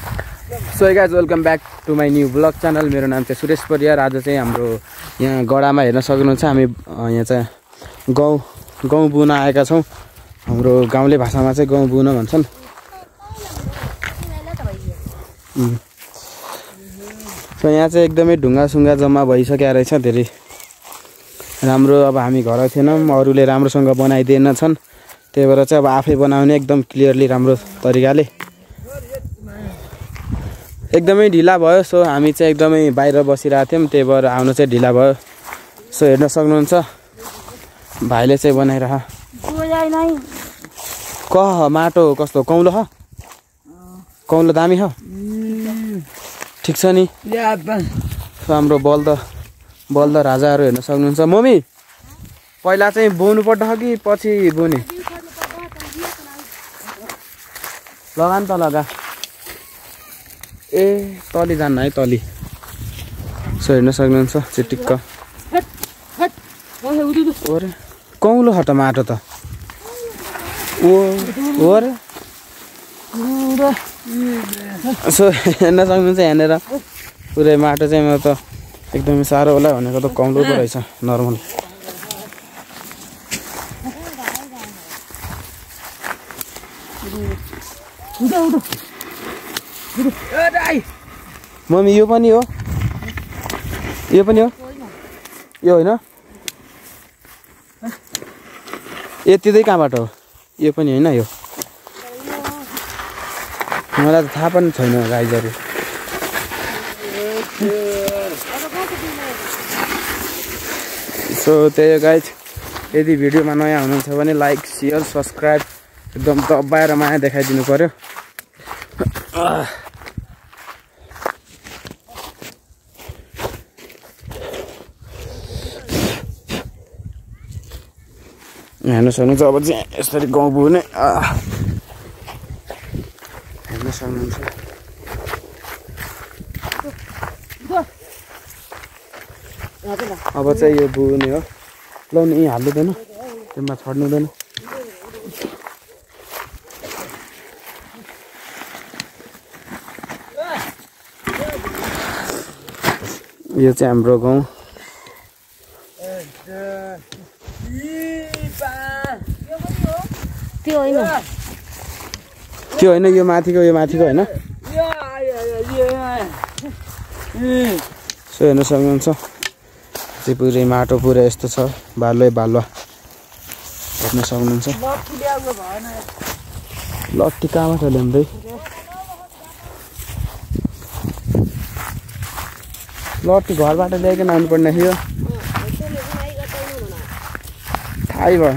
So guys welcome back to my new blog channel. मेरो नाम चाहिँ सुरेश परियार। आज चाहिँ हाम्रो यहाँ गडामा हेर्न सक्नुहुन्छ हामी यहाँ चाहिँ गहुँ बुन आएका छौँ। हाम्रो गाउँले भाषामा चाहिँ गहुँ बुन भन्छन्। सो यहाँ चाहिँ एकदमै ढुङ्गासुङ्गा जम्मा भइसकेको रहेछ धेरै राम्रो। अब हामी घर थिएनौँ, अरूले राम्रोसँग बनाइदिएनछन्, त्यही भएर चाहिँ अब आफै बनाउने एकदम क्लियरली राम्रो तरिकाले। एकदमै ढिला भयो। सो हामी चाहिँ एकदमै बाहिर बसिरहेको थियौँ, त्यही भएर आउनु चाहिँ ढिला भयो। सो हेर्न सक्नुहुन्छ भाइले चाहिँ बनाइरह माटो कस्तो कौलो ह कौलो दामी ह ठिक छ नि। हाम्रो बल्द राजाहरू हेर्न सक्नुहुन्छ। मम्मी पहिला चाहिँ बोउनु पर्छ कि पछि बोने? लगा नि त लगा। ए तली जान्न है तली। सो हेर्न सक्नुहुन्छ चिटिक्क ओरे कौलो ह त माटो त ओरे। सो हेर्न सक्नुहुन्छ यहाँनिर पुरै माटो चाहिँ म त एकदमै साह्रो होला भनेको त कौलो पो रहेछ नर्मल। मम्मी यो पनि हो यो होइन यति कहाँबाट हो? यो पनि होइन यो मलाई त थाहा पनि छैन गाइजहरू। सो त्यही हो गाइज। यदि भिडियोमा नयाँ हुनुहुन्छ भने लाइक सेयर सब्सक्राइब एकदम दबाएर माया देखाइदिनु पर्यो। हेर्न सक्नुहुन्छ अब चाहिँ यसरी गाउँ बुने हेर्न सक्नुहुन्छ। अब चाहिँ यो बुने हो। लाउनु यहीँ हाल्दैन, त्यसमा छड्नु हुँदैन। यो चाहिँ हाम्रो गाउँ। त्यो होइन यो माथिको होइन। सो हेर्न सक्नुहुन्छ चाहिँ पुरै माटो पुरै यस्तो छ बालुवा हेर्न सक्नुहुन्छ। लट्ठी कहाँमा छ ल्याउँदै? लट्ठी घरबाट ल्याइकन आउनुपर्ने थियो, थाहै भयो।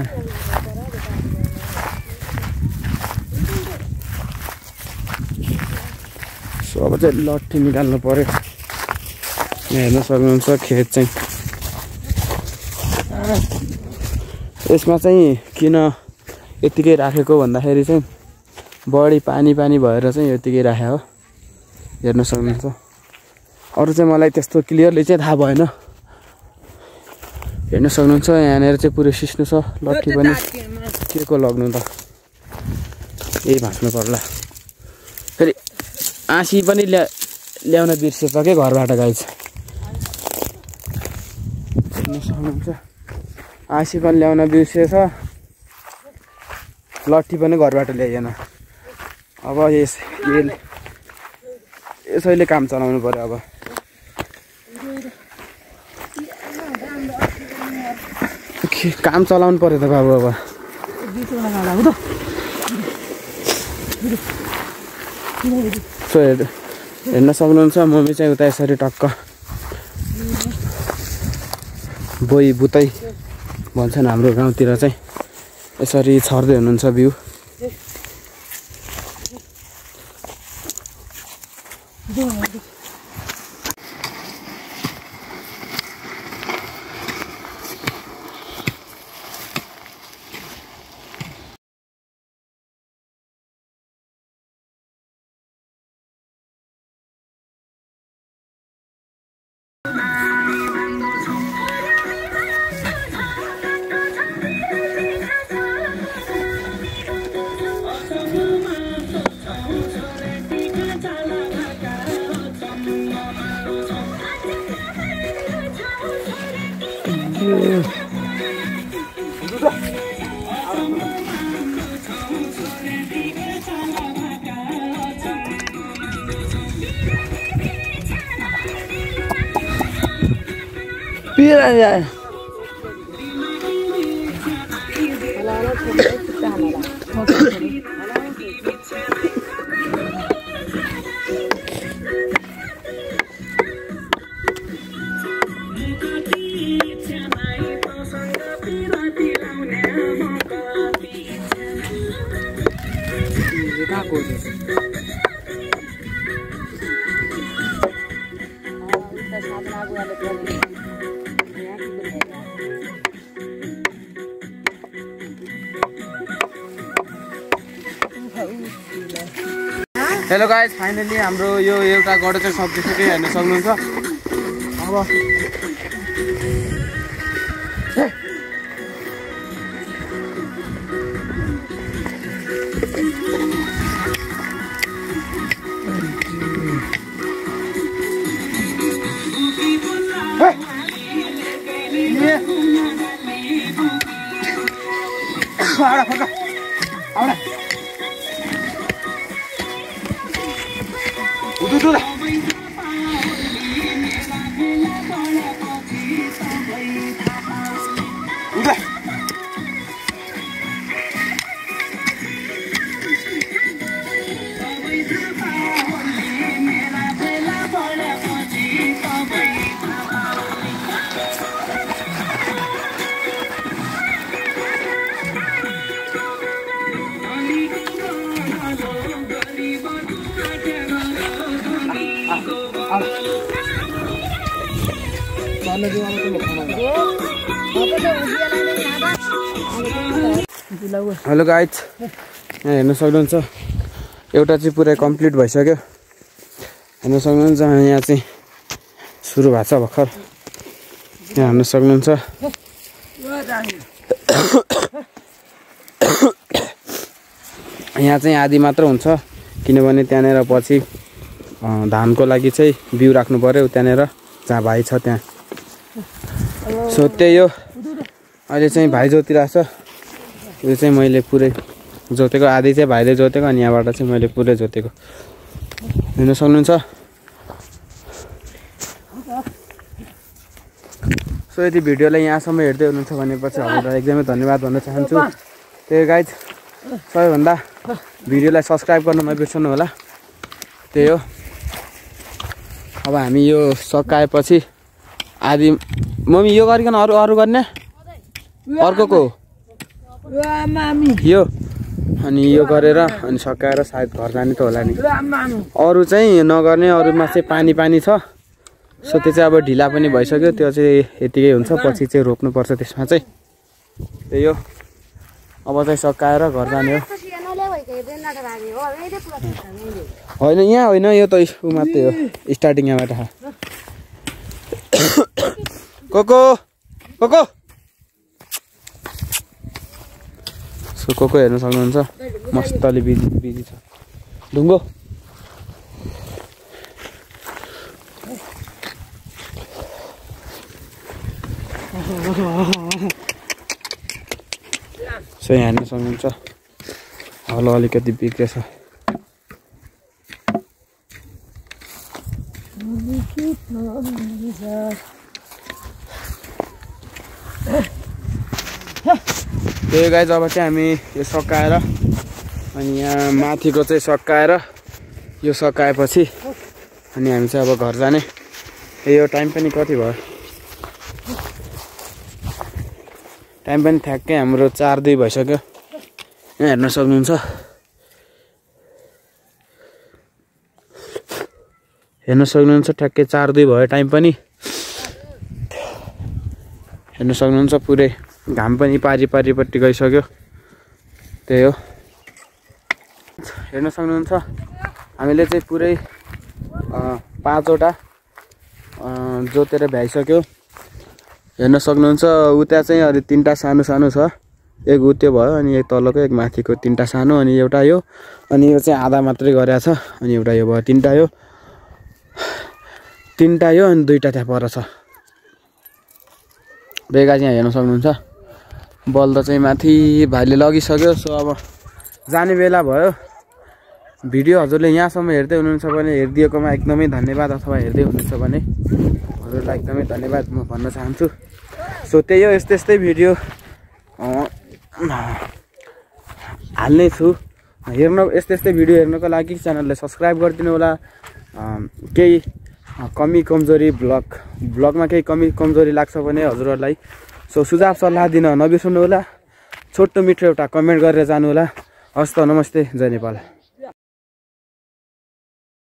सो अब चाहिँ लट्ठी निकाल्नु पर्यो। हेर्न सक्नुहुन्छ खेत चाहिँ यसमा चाहिँ किन यतिकै राखेको भन्दाखेरि चाहिँ बढी पानी भएर चाहिँ यतिकै राखे हो। हेर्न सक्नुहुन्छ। अरू चाहिँ मलाई त्यस्तो क्लियरली चाहिँ थाहा भएन। हेर्न सक्नुहुन्छ यहाँनिर चाहिँ पुरै सिस्नु छ। लट्ठी पनि के को लग्नु त यही भाँच्नु पर्ला। फेरि आँसी पनि ल्याउन बिर्सेछ के घरबाट गाइज। हेर्न सक्नुहुन्छ आँसी पनि ल्याउन बिर्सेछ, लट्ठी पनि घरबाट ल्याइएन। अब यसैले काम चलाउनु पर्यो। अब काम चलाउनु पर्यो त बाबु। अब सो हेर्न सक्नुहुन्छ मम्मी चाहिँ उता यसरी टक्क बोई बुतै भन्छन् हाम्रो गाउँतिर चाहिँ यसरी छर्दै हुनुहुन्छ बिउ। हेलो गाइस, फाइनली हाम्रो यो एउटा गडो चाहिँ सकिसक्यो, हेर्न सक्नुहुन्छ। अब हेलो गाइज, यहाँ हेर्न सक्नुहुन्छ एउटा चाहिँ पुरै कम्प्लिट भइसक्यो। हेर्न सक्नुहुन्छ यहाँ चाहिँ सुरु भएको छ भर्खर। यहाँ हेर्न सक्नुहुन्छ यहाँ चाहिँ आधी मात्र हुन्छ, किनभने त्यहाँनिर पछि धानको लागि चाहिँ बिउ राख्नु पर्यो त्यहाँनिर जहाँ भाइ छ त्यहाँ। सो त्यही हो, अहिले चाहिँ भाइ जोतिरहेको छ। यो चाहिँ मैले पुरै जोतेको, आधी चाहिँ भाइले जोतेको अनि यहाँबाट चाहिँ मैले पुरै जोतेको। हेर्न सक्नुहुन्छ। सो यदि भिडियोलाई यहाँसम्म हेर्दै हुनुहुन्छ भनेपछि हजुरलाई एकदमै धन्यवाद भन्न चाहन्छु। त्यही गाइज, सबैभन्दा भिडियोलाई सब्सक्राइब गर्न नबिर्सनु होला। त्यही हो। अब हामी यो सकाएपछि आधी मम्मी यो गरिकन अरू गर्ने अर्को यो अनि यो गरेर अनि सकाएर सायद घर जाने त होला नि। अरू चाहिँ नगर्ने, अरूमा चाहिँ पानी छ। सो त्यो चाहिँ अब ढिला पनि भइसक्यो, त्यो चाहिँ यतिकै हुन्छ, पछि चाहिँ रोप्नुपर्छ त्यसमा चाहिँ। त्यही हो, अब चाहिँ सकाएर घर जाने हो। होइन यहाँ होइन, यो त ऊ मात्रै हो, स्टार्टिङ यहाँबाट। कोको सो कोको हेर्न सक्नुहुन्छ, मस्तले बिजी छ। ढुङ्गो सो यहाँ हेर्न सक्नुहुन्छ, हलो अलिकति बिग्रेछ। त्यही गाइज, अब चाहिँ हामी यो सकाएर अनि यहाँ माथिको चाहिँ सकाएर यो सकाएपछि अनि हामी चाहिँ अब घर जाने। यो टाइम पनि कति भयो, टाइम पनि ठ्याक्कै हाम्रो 4:02 भइसक्यो। यहाँ हेर्न सक्नुहुन्छ, ठ्याक्कै 4:02 भयो टाइम पनि। हेर्न सक्नुहुन्छ पुरै घाम पनि पारिपट्टि गइसक्यो। त्यही हो, हेर्न सक्नुहुन्छ हामीले चाहिँ पुरै 5वटा जोतेर भ्याइसक्यो। हेर्न सक्नुहुन्छ उता चाहिँ अरू 3टा सानो छ, एक उत्यो भयो अनि एक तलको एक माथिको 3टा सानो अनि एउटा यो, अनि यो चाहिँ आधा मात्रै गरेको छ अनि एउटा यो भयो। 3टा यो अनि 2टा त्यहाँ पर छ। बेगाज यहाँ हेर्न सक्नुहुन्छ। बल्द चाहिँ माथि भाइले लगिसक्यो। सो अब जाने बेला भयो। भिडियो हजुरले यहाँसम्म हेर्दै हुनुहुन्छ भने हेरिदिएकोमा एकदमै धन्यवाद, अथवा हेर्दै हुनुहुन्छ भने हजुरलाई एकदमै धन्यवाद म भन्न चाहन्छु। सो त्यही हो, यस्तै भिडियो हाल्ने छु। यस्तै भिडियो हेर्नको लागि च्यानललाई सब्सक्राइब गरिदिनु होला। केही कमी कमजोरी ब्लगमा केही कमी कमजोरी लाग्छ भने हजुरहरूलाई सो सुझाव सल्लाह दिन नबिर्सनु होला। छोटो मिठो एउटा कमेन्ट गरेर जानु होला। हस् त, नमस्ते, जय नेपाल।